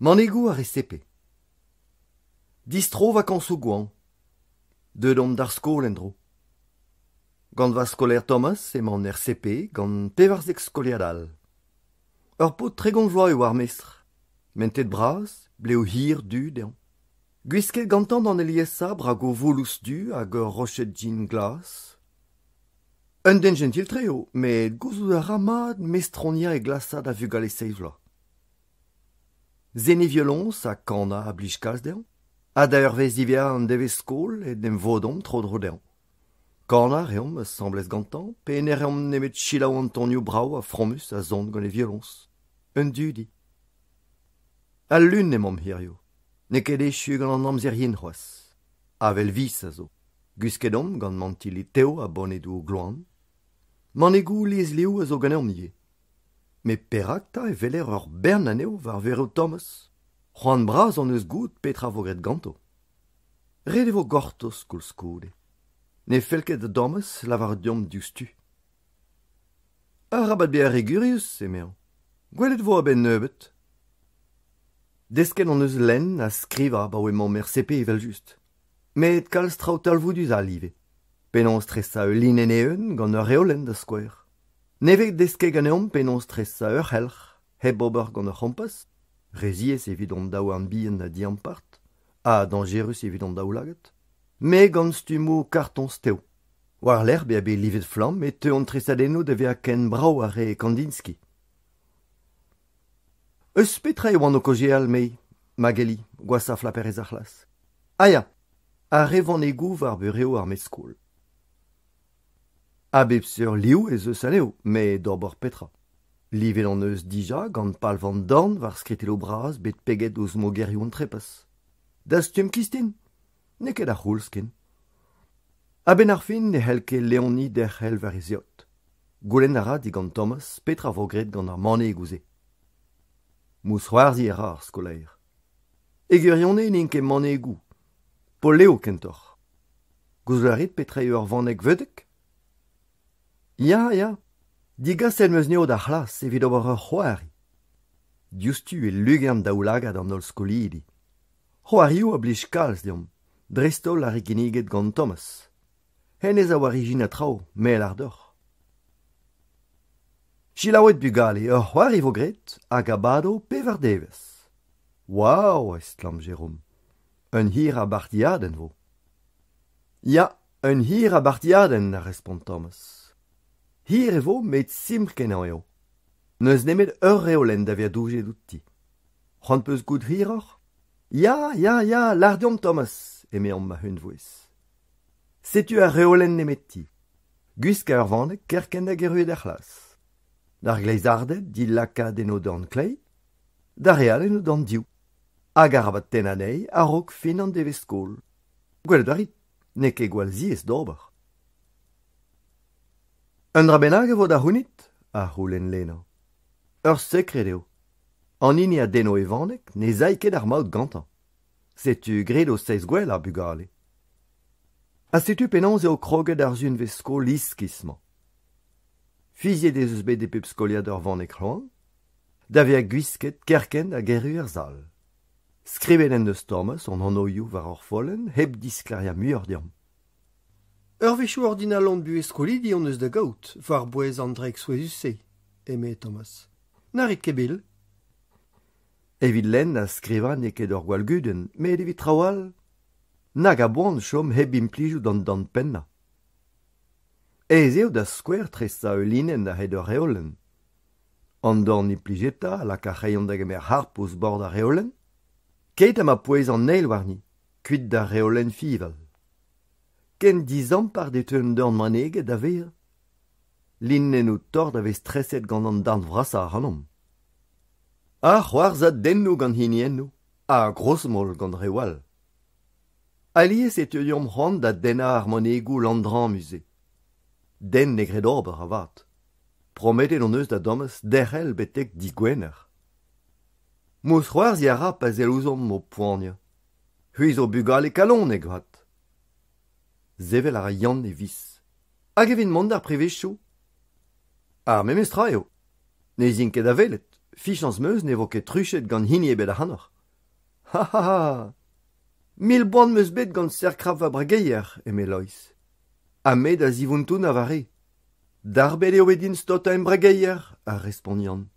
Manegoù ar re CP. Distro vakañsoù goañv. Deuet omp d'ar skol en-dro. Gant va skolaer Thomas emaon er CP gant 14 skoliad all. Ur paotr 30 vloaz eo ar mestr. Mentet bras, blev hir du dezhañ. Gwisket gantañ d'an aliesañ bragoù voulouz du hag ur roched jean glas. Un den jentil-tre eo, met gouzout a ra mat mestroniañ e glasad a vugale seizh vloaz. Seniñ violoñs ha kanañ a blij kalz dezhañ, ha da eurvezh diwezhañ an devezh-skol en em vodomp tro-dro dezhañ. Kanañ a reomp asambles gantañ pe ne reomp nemet selaou an tonioù brav ha fromus a son gant e violoñs. Un dudi. Al Lun emaomp hiziv. N'eo ket echu gant an amzer yen c'hoazh. Avel viz a zo. Gwisket omp gant mantilli tev ha bonedoù gloan. Manegoù liesliv a zo ganeomp ivez. Met perak 'ta e weler ur bern anezho war vero Thomas ? C'hoant bras hon eus goût petra vo graet ganto. Ret e vo gortoz koulskoude. Ne fell ket da Thomas lavarout deomp diouzhtu. Arabat bezañ re gurius, emezañ. Gwelet e vo a-benn nebeut. Desket hon eus lenn ha skrivañ abaoe emaomp er CP evel-just. Met kalz traoù talvoudus all ivez. Penaos tresañ ul linenn eeun gant ur reolenn da skouer. Ne vez desket ganeomp penaos tresañ ur c'helc'h hep ober gant ur c'hompas, re ziaes evit hon daouarn bihan ha diampart, ha dañjerus evit hon daoulagad, met gant stummoù kartoñs tev. War-lerc'h bezañ bet livet flamm e teu an tresadennoù da vezañ ken brav ha re Kandinsky. Eus petra e oan o kaozeal, me, Magali, gwashañ flaperez ar c'hlas ? Ah ya, ar re vanegoù war burev ar mestr-skol. A bep seurt liv ez eus anezho, met d'ober petra ? Livet hon eus dija gant palv an dorn war skritelloù bras bet peget ouzh mogerioù an trepas. Dastum kistin ? N'eo ket ar c'houlz ken. A-benn ar fin ne c'hell ket Leoni derc'hel war he zeod. Goulenn a ra digant Thomas petra vo graet gant ar manegoù-se. Mousc'hoarzhiñ a ra ar skolaer. E gwirionez n'int ket manegoù, poleoù kentoc'h. Gouzout a rit petra eo ur vaneg veudek ? Ya, ya, digaset 'm eus anezho d'ar c'hlas evit ober ur c'hoari. Diouzhtu e lugern daoulagad an holl skolidi. C'hoarioù a blij kalz deomp, dreist-holl ar re kinniget gant Thomas. Hennezh a oar ijinañ traoù, me 'lâr deoc'h. Selaouit bugale, ur c'hoari vo graet hag a bado pevar devezh. Waou, estlamm Jérôme. Un hir a bartiadenn vo. Ya, un hir a bartiadenn, a respont Thomas. Hir e vo met simpl-kenañ eo. N'eus nemet ur reolenn da vezañ doujet outi. C'hoant 'peus goût hiroc'h ? Ya, ya, ya, lâr deomp Thomas, emeomp a-unvouezh. Setu ar reolenn nemeti. Gwiskañ ur vaneg kerkent hag erruet er c'hlas. D'ar gleizarded dilakaat en o dorn kleiz, d'ar re all en o dorn dehoù. Hag arabat tennañ anezhi a-raok fin an devezh-skol. Gwelet a rit, n'eo ket gwall ziaes d'ober. Un dra bennak e vo da c'hounit ? a c'houlenn Lena. Ur sekred eo. An hini a denno e vaneg ne 'z ay ket ar maout gantañ. Setu graet o seizh gwellañ, bugale. Ha setu penaos eo kroget ar sizhunvezh-skol iskis-mañ. Fiziet ez eus bet e pep skoliad ur vaneg c'hloan, da vezañ gwisket kerkent hag erru er sal. Skrivet en deus Thomas hon anvioù war ur follenn hep disklêriañ muioc'h deomp. Eurvezhioù ordinal hon buhez skolidi hon eus da gaout war-bouez an draig souezhus-se, eme Thomas. Na rit ket bil. Evit lenn ha skrivañ n'eo ket ur gwall gudenn, met evit traoù all, nag a boan chom hep implijout an dorn pennañ. Aes eo da skouer tresañ ul linenn a-hed ur reolenn. An dorn implijetañ a lak ar c'hreion da gemer harp ouzh bord ar reolenn, keit ha ma pouez an eil warni, kuit d'ar reolenn fiñval. Ken dizampart e teu un dorn maneget da vezañ. Linennoù tort a vez treset gant an darn vrasañ ac'hanomp. Ha c'hoarzhadennoù gant hiniennoù ha grozmol gant reoù all. Alies e teu deomp c'hoant da dennañ ar manegoù landrammus-se. Den ne gred ober avat. Prometet hon eus da Domaz derc'hel betek digwener. Mousc'hoarzhiñ a ra pa sell ouzhomp o poaniañ. C'hwi zo bugale kalonek 'vat. Sevel a ra Yann e viz. Hag evit mont d'ar privezioù ? Ar memes tra eo. Ne 'z in ket da welet. Fichañs 'm eus ne vo ket truchet gant hini ebet ac'hanoc'h. Ha ha ha! Mil boan 'm eus bet gant serr-krap va brageier, eme Loeiz. Ha me da zivontonañ va re. Darbet eo bet din staotañ em brageier, a respont Yann.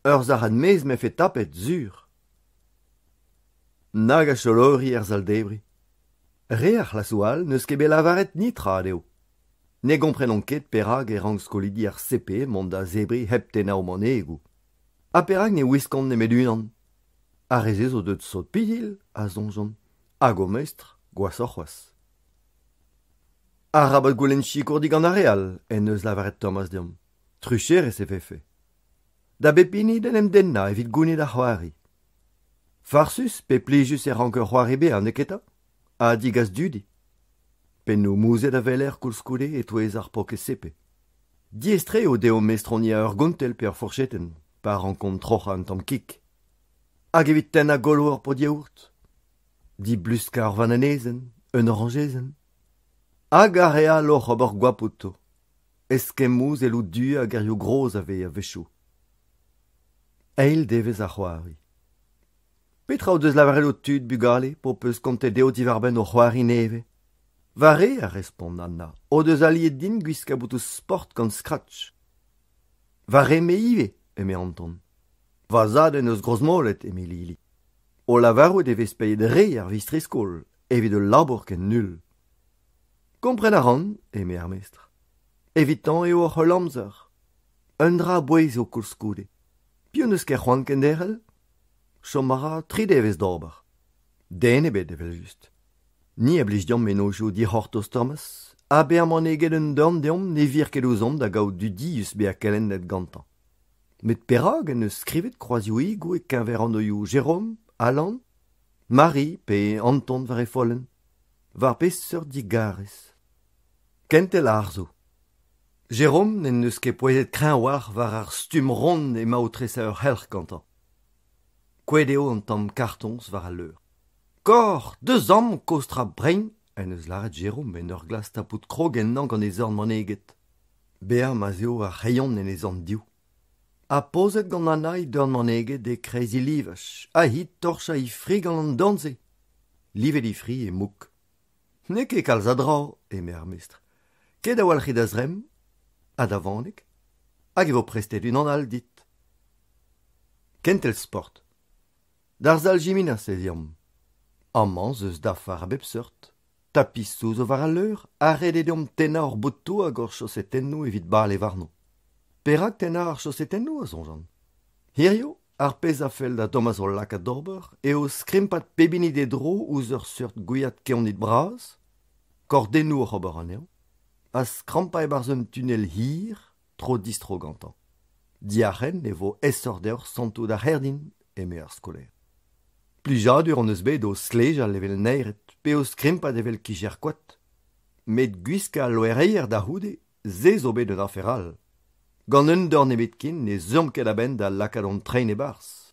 Ur sac'had mezh 'mefe tapet, sur. Nag a cholori er sal-debriñ. Re ar c'hlasoù all n'eus ket bet lavaret netra dezho. Ne gomprenont ket perak e rank skolidi ar CP mont da zebriñ hep tennañ o manegoù. Ha perak ne wiskont nemet unan ? Ar re-se zo deuet sot-pitilh, a soñjont, hag o mestr gwashoc'h c'hoazh. Arabat goulenn sikour digant ar re all, en deus lavaret Thomas deomp. Trucherezh e vefe. Da bep hini d'en em dennañ evit gounit ar c'hoari. Farsus pe plijus e rank ur c'hoari bezañ, neketa ? Ha digas dudi. Pennoù mouzhet a weler koulskoude e-touez ar paourkaezh Diaes-tre eo dezho mestroniañ ur gontell pe ur fourchetenn pa rankont troc'hañ un tamm kig. Hag evit tennañ golo ur pod yaourt ? Dibluskañ ur vananezenn, un orañjezenn. Hag ar re all oc'h ober goap outo. Eskemmoù selloù du ha gerioù gros a vez a-wechoù. Eil devezh ar c'hoari. Petra o deus lavaret ho tud, bugale, p'ho peus kontet dezho diwar-benn o c'hoari nevez ? Va re, a respont Anna, o deus aliet din gwiskañ botoù sport gant Scratch. Va re-me ivez, eme Anton. Va zad en deus grozmolet, eme Lili. O lavarout e vez paeet re ar vistri-skol evit ul labour ken null. Kompren a ran, eme ar mestr. Evitañ eo hoc'h holl amzer. Un dra a-bouez eo koulskoude. Piv n'eus ket c'hoant kenderc'hel ? Chom a ra tri devezh d'ober. Den ebet evel-just. Ni a blij deomp mennozhioù dic'hortoz Thomas, ha bezañ maneget un dorn deomp ne vir ket ouzhomp da gaout dudius bezañ kelennet gantañ. Met perak en deus skrivet kroazioùigoù e-keñver anvioù Jérôme, Alan, Marie pe Anton war e follenn ? War peseurt digarez ? Kentel arzoù. Jérôme n'en deus ket pouezet kreñv a-walc'h war ar stumm ront emañ o tresañ ur c'helc'h gantañ. Kouezhet eo an tamm kartoñs war al leur. Kor, deus amañ kozh tra brein, en deus lâret Jérôme en ur glask tapout krog ennañ gant e zorn maneget. Bezañ ma'z eo ar c'hreion en e zorn div. Ha pozet gant Anna he dorn maneget e-kreiz he livaj, ha hi torchañ he fri gant an dorn-se. Livet he fri e mouk. N'eo ket kalz a dra, eme ar mestr. Ket a-walc'h da zremm ha da vaneg, hag e vo prestet unan all dit. Kentel sport. D'ar sal jiminas ez eomp. Amañ 'z eus dafar a bep seurt. Tapisoù zo war al leur ha ret eo deomp tennañ hor botoù hag hor chaosetennoù evit bale warno. Perak tennañ ar chaosetennoù, a soñjan ? Hiziv, ar pezh a fell da Thomas hol lakaat d'ober eo skrimpat pep hini d'e dro ouzh ur seurt gwiad kevnid bras, kordennoù oc'h ober anezhañ, ha skrampañ e-barzh un tunnel hir, tro-distro gantañ. Diarc'hen e vo aesoc'h deoc'h santout ar c'herdin, eme ar skolaer. Plijadur hon eus bet o stlejal evel naered pe o skrimpat evel kicher-koad. Met gwiskañ al loereier da c'houde, se zo bet un afer all. Gant un dorn nemetken ne zeuomp ket a-benn da lakaat hon trein e-barzh.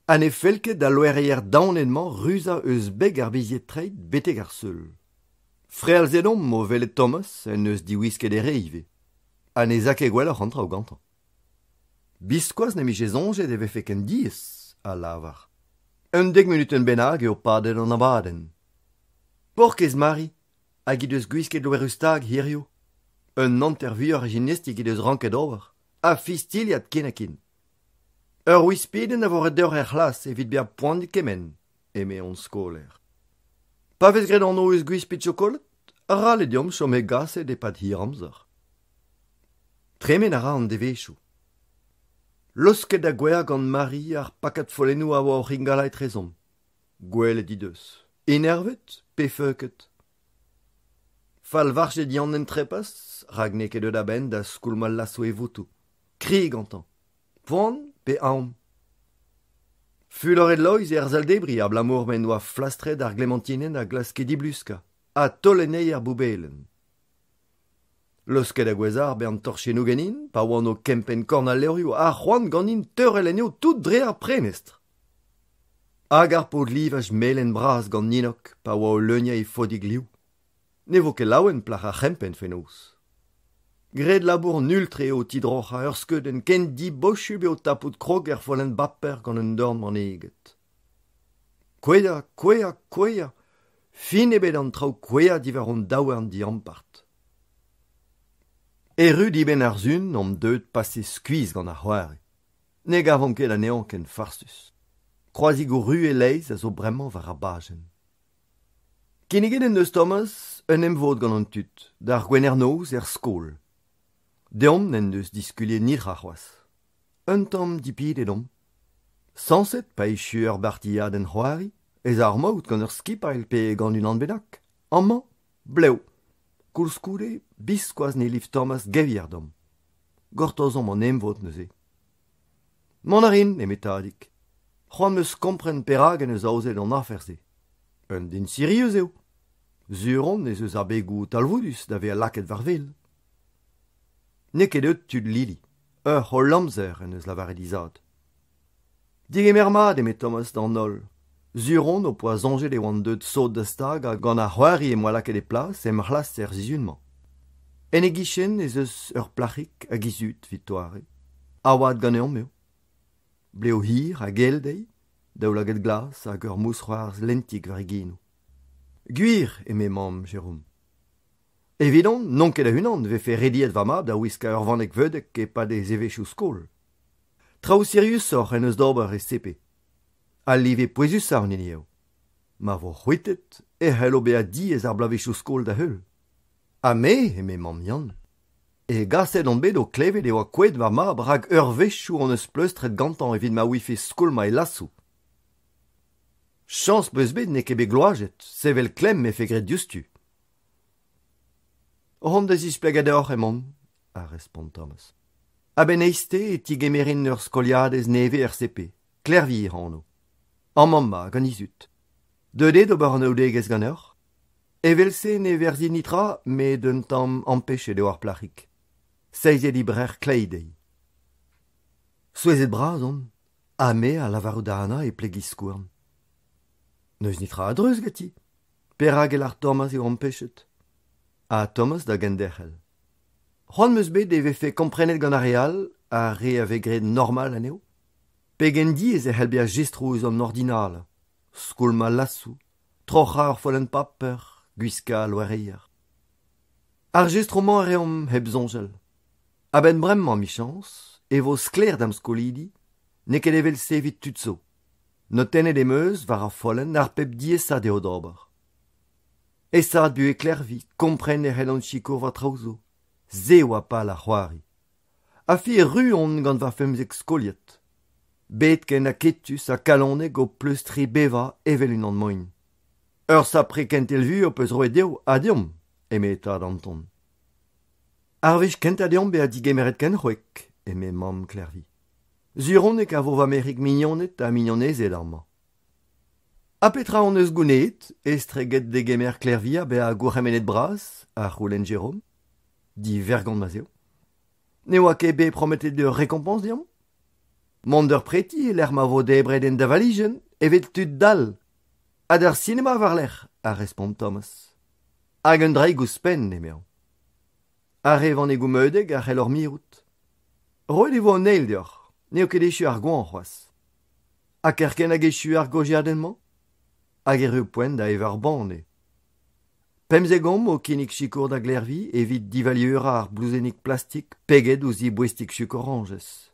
Ha ne fell ket d'al loereier daonet-mañ ruzañ eus beg ar bizied-treid betek ar seul. Frealzet omp o welet Thomas en deus diwisket e re ivez. Ha ne 'z a ket gwelloc'h an traoù gantañ. Biskoazh n'em bije soñjet e vefe ken diaes, a lavar. Un dek munutenn bennak eo padet an abadenn. Paourkaezh Mari, hag he deus gwisket loeroù-stag hiziv. Un hanter vuioc'h a jimnastik he deus ranket ober, ha fistilhat ken-ha-ken. Ur wispedenn a vo ret deoc'h er c'hlas evit bezañ poaniet kement, eme hon skolaer. Pa vez graet anv eus gwispid chokolad, ral eo deomp chom hegaset e-pad hir amzer. Tremen a ra an devezhioù. Laosket da gouezhañ gant Mari ar pakad follennoù a oa oc'h ingalañ etrezomp. Gwelet he deus. Enervet pe feuket ? Fallvarchet Yann en trepas rak n'eo ket deuet a-benn da skoulmañ lasoù e votoù. Kri gantañ. Poan pe aon ? Fuloret Loeiz er sal-debriñ abalamour m'en doa flastret ar glemantinenn a glaske dibluskañ ha taol anezhi er boubelenn. Laosket da gouezhañ ar bern torchennoù ganin pa oan o kempenn korn al levrioù ha c'hoant ganin teurel anezho tout dre ar prenestr. Hag ar paotr-livaj melen-bras gant Ninnog pa oa o leuniañ e fodig liv. Ne vo ket laouen plac'h ar c'hempenn fenoz. Graet labour null-tre o tidroc'hañ ur skeudenn ken dibosupl eo tapout krog er follenn baper gant un dorn maneget. Kouezhañ, kouezhañ, kouezhañ, fin ebet an traoù kouezhañ diwar hon daouarn diampart. Erru dibenn ar sizhun omp deuet pase skuizh gant ar c'hoari. Ne gavomp ket anezhañ ken farsus. Kroazigoù ruz e-leizh a zo bremañ war ar bajenn. Kinniget en deus Thomas un emvod gant an tud, d'ar Gwener noz er skol. Deomp n'en deus diskuliet netra c'hoazh. Un tamm dipitet omp. Sañset pa echu ur bartiadenn c'hoari ez a ar maout gant ur skipailh pe gant unan bennak. Amañ, blev. Koulskoude, biskoazh ne liv Thomas gevier deomp. Gortozomp an emvod neuze. Mont a rin, eme Tadig. C'hoant 'm eus kompren perak en deus aozet an afer-se. Un den sirius eo. Sur on ez eus abegoù talvoudus da vezañ lakaet war-wel. N'eo ket deuet tud Lili. Ur c'holl amzer en deus lavaret he zad. Degemer mat, eme Thomas d'an holl. Sur on ho poa soñjet e oan deuet sot da stagañ gant ar c'hoari em boa lakaet e plas em c'hlas er sizhun-mañ. En e gichen ez eus ur plac'hig hag he zud evit doare. A-oad ganeomp eo. Blev hir ha gell dezhi, daoulagad glas hag ur mousc'hoarzh lentik war he genoù. Gwir, eme mamm Jérôme. Evidon n'on ket a-unan 'vefe rediet va mab da wiskañ ur vaneg veudek e-pad e zevezhioù skol. Traoù siriusoc'h en deus d'ober e CP. Al live pouezusañ an hini eo. Ma vo c'hwitet e c'hello bezañ diaes ar bloavezhioù skol da heul. Ha me, eme mamm Yann, hegaset on bet o klevet e oa kouezhet va mab rak eurvezhioù hon eus pleustret gantañ evit ma ouife skoulmañ e lasoù. Chañs 'peus bet n'eo ket bet gloazet, sevel klemm 'mefe graet diouzhtu. Oc'h da zisplegañ deoc'h emaon, a respont Thomas. A-benn eizhtez e tigemerin ur skoliadez nevez er CP, Klervi hec'h anv. Amañ 'ma gant he zud. Deuet eo d'ober anaoudegezh ganeoc'h ? Evel-se ne verzhin netra met un tamm ampechet eo ar plac'hig. Seizet he brec'h kleiz dezhi. Souezhet-bras on, ha me a lavaro da Anna e pleg he skouarn. N'eus netra a-dreuz ganti. Perak e lâr Thomas eo ampechet ? Ha Thomas da genderc'hel. C'hoant 'm eus bet e vefe komprenet gant ar re all, ar re a vez graet normal anezho. Pegen diaes e c'hell bezañ jestroù eus an ordinalañ, skoulmañ lasoù, troc'hañ ur follenn paper, gwiskañ al loereier. Ar jestroù-mañ a reomp hep soñjal. A-benn bremañ 'michañs e vo sklaer da'm skolidi n'eo ket evel-se evit tud zo. Notennet em eus war ar follenn ar pep diaesañ dezho d'ober. Aesaat buhez Klervi, kompren e c'hellan sikour war traoù zo. Se e oa pal ar c'hoari. Ha fier-ru on gant va femzek skoliad. Bet ken aketus ha kalonek o pleustriñ bevañ evel unan moin. Ur sapre kentel vu ho peus roet dezho ha deomp, eme tad Anton. Ar wech kentañ deomp bezañ digemeret ken c'hwek, eme mamm Klervi. Sur on e kavo va merc'hig mignoned ha mignonezed amañ. Ha petra hon eus gounezet estreget degemer Klervi ha bezañ gourc'hemennet bras, a c'houlenn Jérôme. Divergont ma'z eo. Ne oa ket bet prometet ur rekompañs deomp ? Mont d'ur preti e-lec'h ma vo debret en deñvalijenn evel tud dall. Ha d'ar sinema war-lerc'h, a respont Thomas. Hag un draig ouzhpenn, emezañ. Ar re vanegoù meudek a c'hellor mirout. Roet e vo an eil deoc'h, n'eo ket echu ar goañv c'hoazh. Ha kerkent hag echu ar gaozeadenn-mañ ? Hag erru poent da evañ ur banne. Pemzek omp o kinnig sikour da Glervi evit divaliurañ ar blouzennig plastik peget ouzh he boestig chug orañjez.